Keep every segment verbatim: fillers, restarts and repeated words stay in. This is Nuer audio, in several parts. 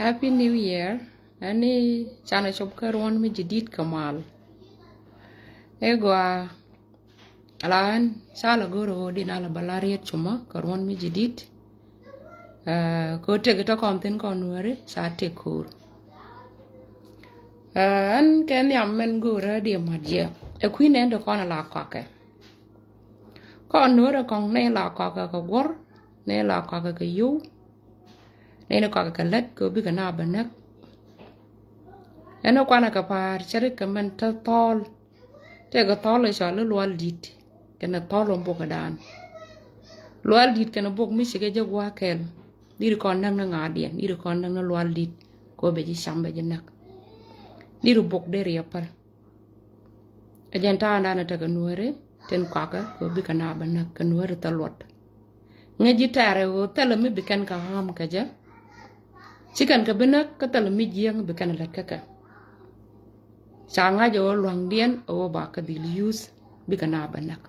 Happy New Year. Ɛn ni canɛ cop kä ruɔ̱n mi jadid kɛ mal. Ɛ gɔaa, ala ɛn ca la go̱r ɣöö di na la bä la riet cumä kɛ ruɔ̱n mi jadid. Ɛ, kɛ ɣöö tëk tɔ kɔn thi̱n kɔn Nuääri ca tëk ko̱r. Ɛ, ɛn kɛ nhiam mɛn go̱o̱rä di mat jɛ. Ɛ kui̱ nɛn di kɔn ala kɔakɛ. Kɔn Nuäärä kɔŋ nɛy la kɔakɛ kɛ guɔ̱r, nɛy la kɔakɛ kɛ yio̱w, nɛy ni kɔakɛ kɛ lät kɛ ɣöö bikɛ naath bɛ näk. Ɛn ni kuanɛ kɛ pa̱a̱r cärikɛ mɛn te thɔɔl, tëëkɛ thɔɔl ɛ cɔal i̱ lual di̱t kɛnɛ thɔɔl ɛ bokdan. Lual di̱t kɛnɛ bok mi cikɛ jɛ gua̱a̱th kɛl, di̱t kɔn näk ni ŋa̱a̱diɛn, di̱t kɔn näk ni lual di̱t kɛ ɣöö bɛ ji̱ cam bɛ ji̱ näk. Di̱t bok dee riɛk päl. Ɛ jɛn ta̱a̱ dan ɛ tekɛ Nuääri tin kɔakɛ kɛ ɣöö bikɛ naath bɛ näk kɛ Nuääri thil luɔt. Ŋäc ji̱ tɛ̈rɛ ɣöö thilɛ mi bi kɛn kɛ ɣam kɛ jɛ. Ci kɛn kɛ bi näk kä thilɛ mi jiääk bi kɛn lät kä kɛ. Ca ŋa̱c ɛ ɣöö lua̱ŋdiɛn ɛ ɣöö ba kɛ dhil yuth bikɛ naath bɛ näk.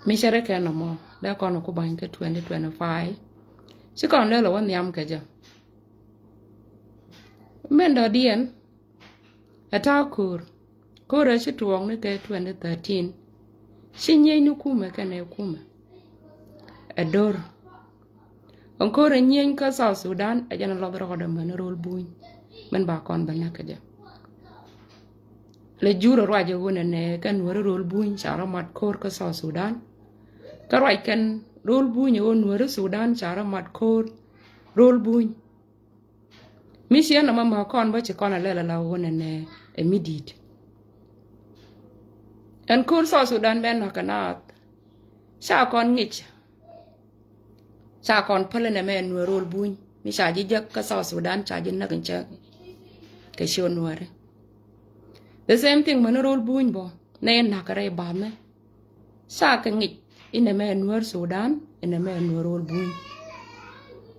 Mi cärikɛ nɔmɔ dee kɔn ku ba̱ny kä twenty twenty-five. Ci kɔn lël ɛ wä nhiam kɛ jɛ. Min dɔ̱diɛn, ɛ ta̱a̱ ko̱r. Ko̱r ɛ ci tuɔɔk ni kɛ twenty thirteen. Ci nyieny ni kumɛ kɛnɛ kumɛ. Ɛ do̱r. Ɛn ko̱r ɛ nyieny kä South Sudan ɛ jɛn ɛ lɔth rɔɔdɛ mɛn ro̱l buny. Mɛn ba kɔn bɛ näk kɛ jɛ. Lɛ jur ɛ ruac ɛ ɣöö nɛnɛ kɛ Nuääri ro̱l buny ca rɔ mat ko̱r kä South Sudan. Kä ruac kɛn ro̱l buny ɛ ɣöö Nuääri Sudan ca rɔ mat ko̱r ro̱l buny. Mi ciɛ nɔmɔ mɛ kɔn bä ci kɔn a lɛl ala ɣöö nɛnɛ ɛ mi di̱i̱t. Ɛn ko̱r South Sudan mɛ näk kɛ naath. Ca kɔn ŋic. Ca kɔn päl nɛmɛ ɛ Nuäär ro̱l buny. Mi ca ji̱ jäk kä South Sudan ca ji̱ näk in cä kɛ ciö Nuääri. The same thing mäni ro̱l buny bä nɛ in näk kɛ rɛy ba̱a̱mɛ. Ca kɛ ŋic inɛ mɛ Nuäär Sudan, inɛ mɛ Nuäär ro̱l buny.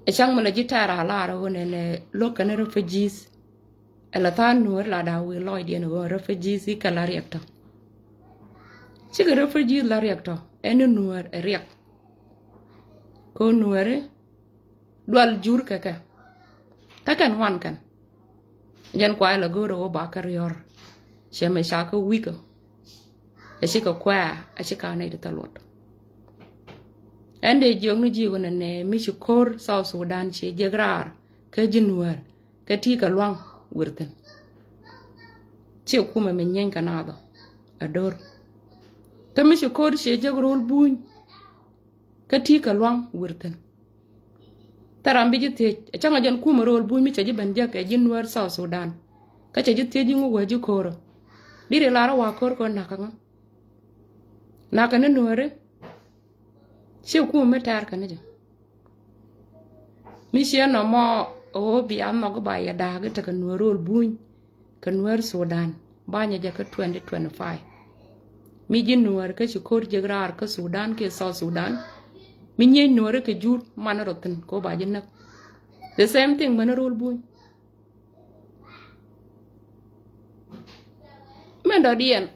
Ɛ cäŋ mi lɛ ji̱ tɛ̈r a lar ɣöö nɛnɛ lo̱k kɛn refugees. Ɛ la tha̱a̱ŋ Nuäär la da̱a̱ wi̱i̱ lɔcdiɛn ɣöö refugees i̱ kɛ la riɛk tɔ. Cikɛ refugees la riɛk tɔ ɛn ni Nuäär ɛ riɛk. Kɛ ɣöö Nuääri dual jur kɛ kɛ. Kä kɛn ŋuan kɛn. Jɛn kuay la go̱o̱r ɛ wä ba kä riɔ̱r. Cɛ mɛ ca kä wi̱kä. Ɛ cikɛ kuɛ̈ɛ̈ ɛ cikɛ a nɛy ti thil luɔt. Ɛn dee jiök ni ji̱ ɣöö nɛnɛ mi ci ko̱r South Sudan ci jiäk raar kä ji̱ Nuäär kä ti̱i̱ kɛ lua̱ŋ wi̱r thi̱n. Ciɛ kumɛ mi nyieny kɛ naath ɔ a do̱r. Kä mi ci ko̱r ci jiäk ro̱l buny kä ti̱i̱ kɛ lua̱ŋ wi̱r thi̱n. Thil ram bi ji̱ thiec ɛ cäŋ a jɛn kumɛ ro̱l buny mi cɛ ji̱ ben jäk kɛ ji̱ Nuäär South Sudan. Kä cɛ ji̱ thiec ji̱ ŋu wee ji̱ ko̱rä. Di̱t ri lar ɛ wa ko̱r kɛ näk kɛ ŋä. Näk kɛ ni Nuääri. Ci kumɛ mi tɛ̈r kɛ ni jɛ. Mi ciɛ nɔmɔ ɣöö bia nhɔk ba yɛ da̱a̱k i̱ tekɛ Nuäär ro̱l buny kɛ Nuäär Sudan banyɛ jɛ kä twenty twenty-five. Mi ji̱ Nuäär kä ci ko̱r jiäk raar kä Sudan kiɛ South Sudan. Mi nyieny Nuääri kɛ jur man rɔ thi̱n kɛ ɣöö ba ji̱ näk. The same thing mäni ro̱l buny. Mɛn dɔ̱diɛn.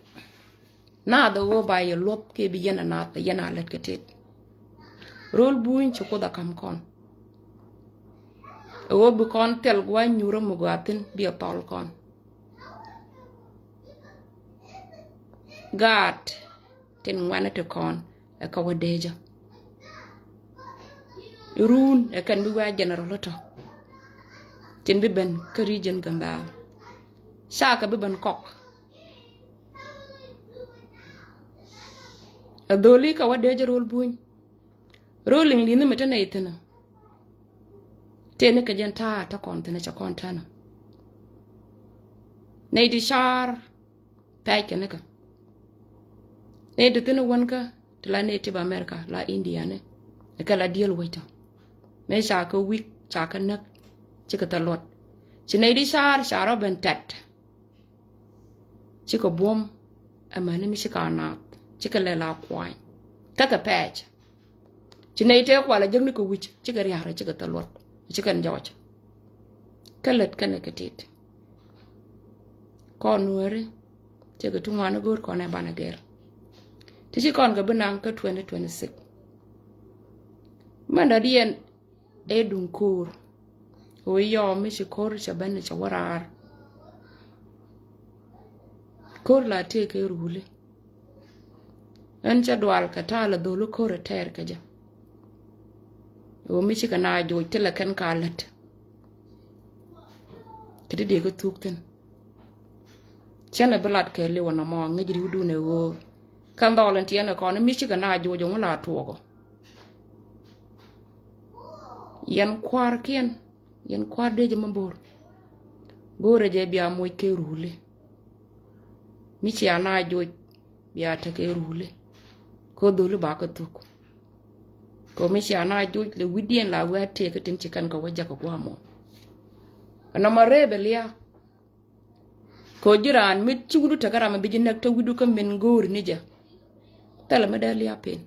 Naath ɛ ɣöö ba yɛ luɔ̱p kiɛ bi yɛn ɛ naath ɛ yɛn a lät kɛ tet. Ro̱l buny ci Kuoth ɛ ka̱m kɔn. Ɛ ɣöö bi kɔn thil gua̱a̱th nyuurä mi gɔaa thi̱n bi ɛ thɔl kɔn. Gaat tin ŋuanɛ ti kɔn ɛ kä wä dee jɛ. Run ɛ kɛn bi wee a general tɔ. Tin bi ben kä region Gambɛl. Ca kɛ bi ben kɔk. Ɛ dholi kɛ wä dee jɛ ro̱l buny. Ro̱l liŋ li̱nh mi te nɛy thi̱n. Tëë ni kɛ jɛn ta̱a̱ te kɔn thi̱n cɛ kɔn tɛn. Nɛy ti car pɛc kɛ ni kɛ. Nɛy ti thi̱n wän kä ti la native America la India ni. Kɛ la diel wec tɔ. Mëë ca kɛ wik ca kɛ näk. Cikɛ thil luɔt. Ci nɛy ti car ca rɔ ben tɛt. Cikɛ buɔ̱m. Ɛmɛni mi cikɛ a naath. Cikɛ lɛl a kuany. Kä kɛ pɛc. Ci nɛy tëë kual a jäkni kɛ wi̱c cikɛ ria̱a̱r cikɛ thil luɔt. Cikɛ jɔɔc. Kä lät kɛnɛ kɛ tit. Kɔn Nuääri. Cikɛ ti ŋuan i̱ go̱o̱r kɔn ɛ banɛ gɛr. Ti ci kɔn kɛ bi naŋ kä twenty twenty-six. Mɛn dɔ̱diɛn ɛ duŋ ko̱o̱r. Kɛ ɣöö yɔɔ mi ci ko̱r cɛ ben cɛ wä raar. Ko̱r la tëë kɛ ruli. Ɛn cɛ dual kɛ ta̱a̱ la dholi ko̱r ɛ tɛɛr kɛ jɛ. Ɣöö mi cikɛ na joc thilɛ kɛn ka lät. Kɛ ti dee kä thuk thi̱n. Cɛn ɛ bi lat kɛ liwä nɔmɔ ŋäc ri̱wdun ɛ ɣöö kɛn dhɔl in tiɛn ɛ kɔn mi cikɛ na joc ɛ ŋu la tuɔɔkɔ. Yɛn kua̱rkiɛn, yɛn kua̱r dee jɛ mi bo̱r. Go̱o̱rɛ jɛ bia moc kɛ ruli. Mi cia na joc bia tekɛ ruli. Kä dholi ba kä thuk. Kɛ mi cia na joc lɛ wi̱diɛn la wi̱i̱ a tëë kä tin ci kɛn kɛ wä jakä gua̱a̱mɔ. Ɛnɔmɔ rɛɛ bɛ lia̱a̱. Kɛ ji̱ raan mi ci wi̱du tekɛ ram mi bi ji̱ näk te wi̱du kä min go̱o̱ri ni jɛ. Thilɛ mi dee lia̱a̱ pen.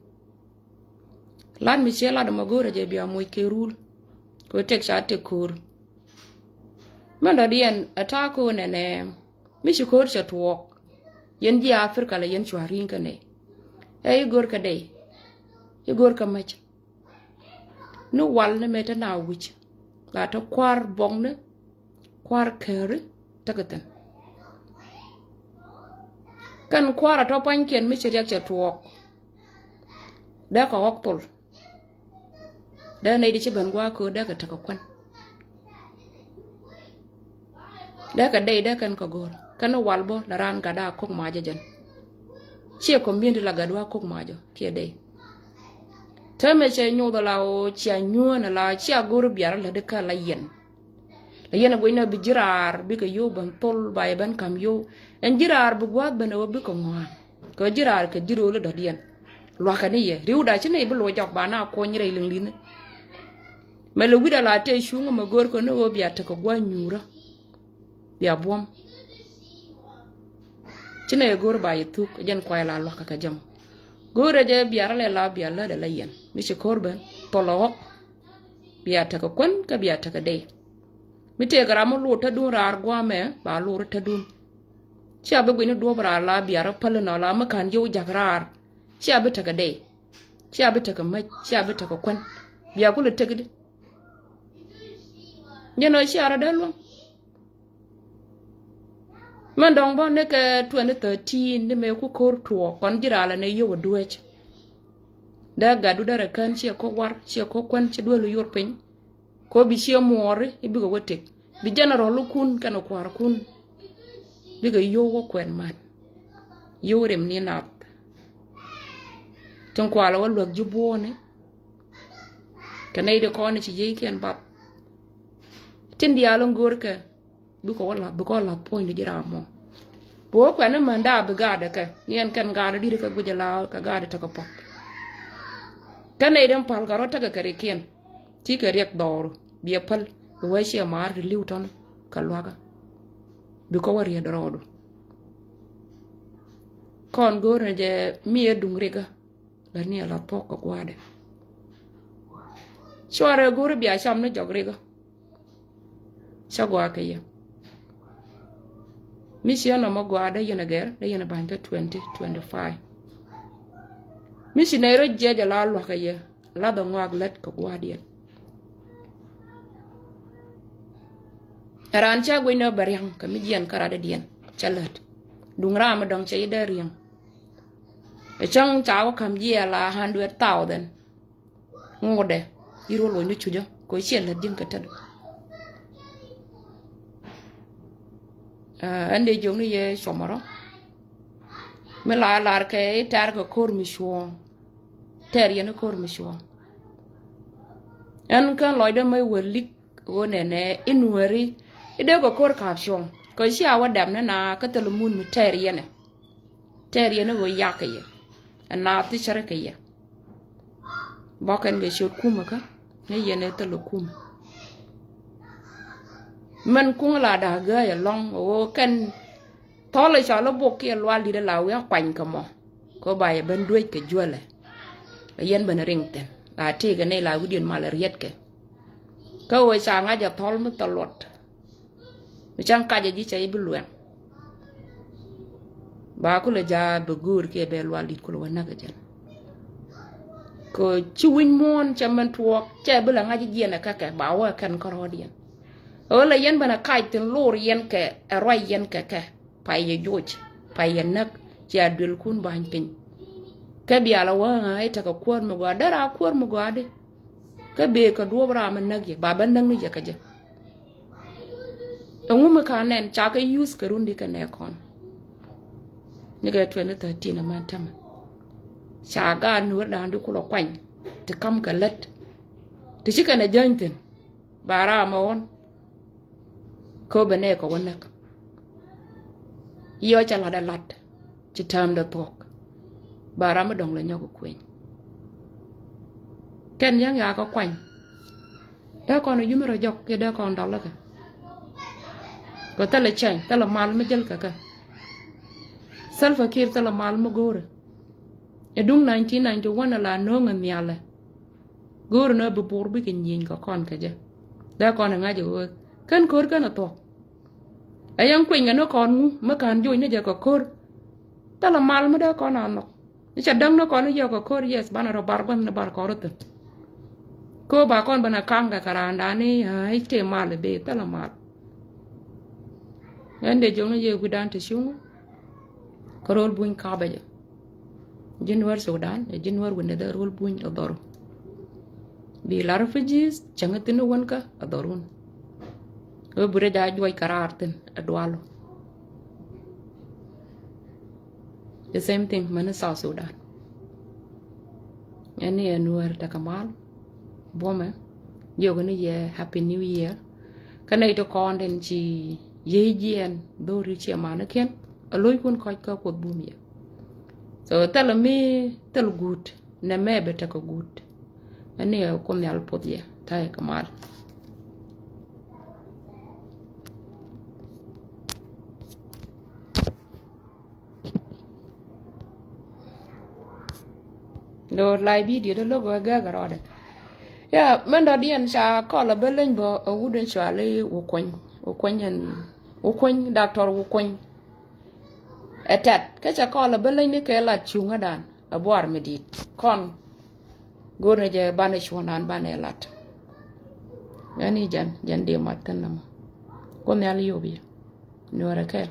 Lat mi ciɛ lat ɛmɔ go̱o̱rɛ jɛ bia moc kɛ rul. Kɛ tek ca tek ko̱o̱r. Min dɔ̱diɛn ɛ ta̱a̱ ko̱o̱r nɛnɛ mi ci ko̱o̱r cɛ tuɔɔk. Yɛn ji̱ Africa lɛ yɛn cua ri̱i̱ŋ kä nɛy. Ɛ i̱ go̱o̱r kä dey. I̱ go̱o̱r kä mäc. Ni wal ni mëë te na wi̱c la te kua̱r buɔkni kua̱r kääri tekɛ thi̱n. Kɛn kua̱r a tɔ pua̱nykiɛn mi ci riɛk cɛ tuɔɔk. Dee kɛ ɣɔk thol. Dee nɛy di ci ben gua̱a̱k köör dee kɛ tekɛ kuän. Dee kɛ dey dee kɛn kɛ go̱o̱r kɛn wal bä la raan gat a kok macä jɛn. Ciɛ community la gat wa kok macä kiɛ dey. Täämɛ cɛ nyoth la ɣöö cia nyuɔ̱ɔ̱n la cia go̱o̱r biar la di kä la yɛn. La yɛn a guic na bi ji̱ raar bikɛ yio̱w ben thol ba yɛ ben ka̱m yio̱w. Ɛn ji̱ raar bi gua̱a̱th ben ɛ ɣöö bikɛ ŋɔ̱a̱n kɛ ji̱ raar kɛ ji̱ ro̱o̱l dɔ̱diɛn. Lua̱kɛ ni yɛ ri̱wda ci nɛy bi loc jɔk ba na kuɔny rɛy liŋ li̱ni. Mɛ lɛ wi̱cda la tëë cuŋä mɛ go̱o̱r kɛ ni ɣöö bia tekɛ gua̱a̱th nyuurä. Bia buɔ̱m. Ci nɛ go̱o̱r ba yɛ thuk jɛn kuay la luakä kɛ jɛ mɔ. Go̱o̱rɛ jɛ bia rɔ lɛ la bia lätdɛ la yɛn mi ci ko̱r ben thol ɛ ɣɔk. Bia tekɛ kuän kä bia tekɛ dey. Mi tëëkɛ ram mi lur tätdun raar gua̱a̱mɛ ba lur tätdun. Cia bi guini duɔ̱ɔ̱p raar la bia rɔ päl inɔ la mi ka̱n yio̱w ja̱k raar. Cia bi tekɛ dey. Cia bi tekɛ mäc cia bi tekɛ kuän. Bia kulɛ tekdi. Jɛn ɔ cia rɔ dee luäŋ. Mɛn dɔ̱ŋ bä ni kɛ twenty thirteen ni mëë ku ko̱r tuɔɔk kɔn ji̱ raal ɛn ɛ yio̱w ɛ dueec. Dee gatdu derɛ kän ciɛ ko̱ war ciɛ ko̱ kuän ci duel yor piny. Ko̱ bi ciɛ muɔɔri i̱ bikɛ wä tëk bi general ikun kɛn ɛ kua̱rkun. Bikɛ yio̱w wä kuɛn man yio̱w rim ni nath. Tin kualɛ wä luäk ji̱ buɔ̱ɔ̱ni. Kɛ nɛy di kɔn ci yiëëkiɛn bath. Tin diaal in go̱o̱rkɛ bikɛ wä lath bikɛ wä lath puɔ̱ny di ji̱ ram mɔ. Bi wä kuɛn ni män da̱a̱ bi gaatdɛ kɛ ni ɛn kɛn gaatdɛ di̱t kɛ guic ala kɛ gaatdɛ tekɛ puɔ̱k. Kɛ nɛy di in pal kɛ rɔ tekɛ kɛ rikiɛn. Ti kɛ riɛk dhɔru biɛ päl bi wä ciɛ maar ti li̱w tɔn kɛ luakä. Bikɛ wä riet rɔɔdu. Kɔn go̱o̱rnɛ jɛ mi ɛ duŋ rikä. Lät ni ala thuɔ̱k kɛ gua̱a̱dɛ. Cuarɛ go̱ri bia cam ni jɔk rikä. Cä gua̱a̱ kɛ yɛ. Mi ciɛ nɔmɔ gua̱a̱ dee yɛn a gɛr dee yɛn a ba̱ny kä twenty twenty five. Mi ci nɛy rɔ jiɛc ala lua̱k kɛ yɛ. Lath a ŋɔak lät kɛ gua̱a̱diɛn. Ɛ raan ca guic ni ɔ bɛ ria̱ŋ kɛ mi jiɛn kä radädiɛn cä lät. Duŋ ram mi dɔ̱ŋ cɛ yi dee ria̱ŋ. Ɛ cäŋ ca wä ka̱m jiɛɛl a hundred thousand. Ŋuudɛ i̱ ruɔl wä ni cucä kɛ ciɛ lät ji̱n kɛ tet. Ɛn dee jiök ni yɛ cuɔmɔrɔ. Mi la lar kɛ i̱ tɛr kɛ ko̱r mi cuɔ̱ɔ̱ŋ. Tɛr yɛn i̱ ko̱r mi cuɔ̱ɔ̱ŋ. Ɛn kän lɔcdä mä i̱ wä lik ɣöö nɛnɛ i̱ nuääri i̱ dee kɛ ko̱r ka̱a̱p cuɔ̱ɔ̱ŋ kɛ cia wä dɛm ni na kä thil mun mi tɛr yɛn ɛ. Tɛr yɛn i̱ ɣöö yak kɛ yɛ ɛ naath ti cärä kɛ yɛ. Bä kɛn kɛ ciöt kumä kä ni yɛn ɛ thil ɛ kumä. Mɛn kuŋ la da̱a̱ gääc ɛlɔ̱ŋ ɣöö kɛn thɔl ɛ cɔl i̱ bok kiɛ lual di̱t ɛ la wi̱i̱ a kuany kɛ mɔ. Kɛ ba yɛ ben duec kɛ juälɛ. Ɛ yɛn ben riŋ thi̱n la tëëkɛ nɛy la wi̱diɛn mal ɛ riɛtkɛ. Kä ɣöö ca ŋa̱c ɛ thɔl mi thɔl luɔt. Mi cäŋ kacɛ ji̱ ca i̱ bi luɛŋ. Ba kulɛ ja̱a̱ bɛ göör kiɛ bɛ lual di̱t kulɛ wä näk ɛ jɛn. Kɛ ci wi̱ny muɔ̱ɔ̱n cɛ mɛn tuɔɔk cɛ bi lɛ ŋa̱c jiɛn ɛ käkɛ ba wä ɛ kɛn kärɔɔdiɛn. Ɣöö la yɛn bänɛ kac thi̱n lor yɛn kɛ ɛ ruac yɛn kɛ kɛ. Pay yɛ joc, pay yɛ näk, cia duëlkun ba̱ny piny. Kä bial a wäŋä i̱ tekɛ kuäär mi gɔaa, dee raa kuäär mi gɔaa di. Kä bëë kɛ duɔ̱ɔ̱p raa mi näk yɛ, ba bä näk ni yɛ kɛ jɛ. Ɛŋu mi ka nɛn ca kɛ yuth kɛ run di kɛ nɛ kɔn. Ni kɛ twenty thirteen ɛmɛn tämɛ. Ca gaat nuɔ̱ɔ̱r da̱a̱n di kulɔ kuany ti kam kɛ lät. Ti ci kɛn ɛ jäny thi̱n. Ba ram ɛ ɣɔn. Kä bɛ nɛ kɛ wä näk. Yɔ ca lat ɛ lat. Ci täämdɛ thuɔ̱k. Ba ram mi dɔ̱ŋ lɛ nyɔk kueny. Kɛn yäŋ ya kä kuany. Dee kɔn ɛ yumi rɔ jɔk kiɛ dee kɔn dɔl lä kɛ. Kɛ thilɛ cɛny, thilɛ mal mi jäl kɛ kɛ. Salva Kiir thilɛ mal mi go̱o̱rɛ. Ɛ duŋ nineteen ninety-one ala no̱o̱ŋ ɛ nhialɛ. Go̱o̱rɛ ni ɛ bi bur bikɛ nyieny kɛ kɔn kɛ jɛ. Dee kɔn ɛ ŋa̱c ɛ ɣöö kän ko̱r kän ɛ thuɔ̱k. Ɛ yɛn kuenykɛ ni kɔn ŋu mi ka̱n joc ni jɛ kɛ ko̱r. Thilɛ mal mi dee kɔn a nhɔk. Ni cɛ däŋ ni kɔn ni yɛ kɛ ko̱r, yes, banɛ rɔ bar gua̱n ni bar kɔn rɔ thi̱n. Ko̱r ba kɔn bänɛ ka̱ŋ kɛ kɛ raandan ni, aa, i̱ tëë mal i̱ bëë, thilɛ mal. Ɛn dee jiök ni yɛ wi̱dan ti cuŋ. Kä ro̱l buny kapɛ jɛ. Ji̱n nuäär Sudan, ɛ ji̱n nuäär wi̱n dee ro̱l buny ɛ dhɔru. Bi la refugees cäŋ thi̱n wän kä ɛ dhɔrun. Wee bi rɛc a juɔc kɛ raar thi̱n ɛ dualu. The same thing mäni South Sudan. Ɛn ni ɛ nuäär tekɛ mal. Buɔmɛ. Jiök ni yɛ Happy New Year. Kä nɛy ti kɔn den ci yiey jiɛɛn dho̱ri ciɛ manikiɛn. A lo̱ckun kɔc kä Kuoth bum yɛ. So thilɛ mi thil guut nɛ mɛ bɛ tekɛ guut. Ɛn ni ɛ Kuoth Nhial puɔth yɛ ta̱yɛ kɛ mal. Lo lay video dee lo̱k wä gäk rɔɔdɛ. Ya mɛn dɔ̱diɛn ca kɔl a bä leny bä a wut in cuali wä kuny wä kuny in wä kuny doctor wä kuny. Ɛ tɛt kä ca kɔl a bä leny ni kɛ lat cuŋädan a buar mi di̱i̱t kɔn. Go̱o̱r ni jɛ banɛ cuɔ̱ndan banɛ lat. Ɛn ni jɛn jɛn dee mat thi̱n nɔmɔ. Kuoth Nhial yop yɛ. Nuɔrɛ kɛɛl.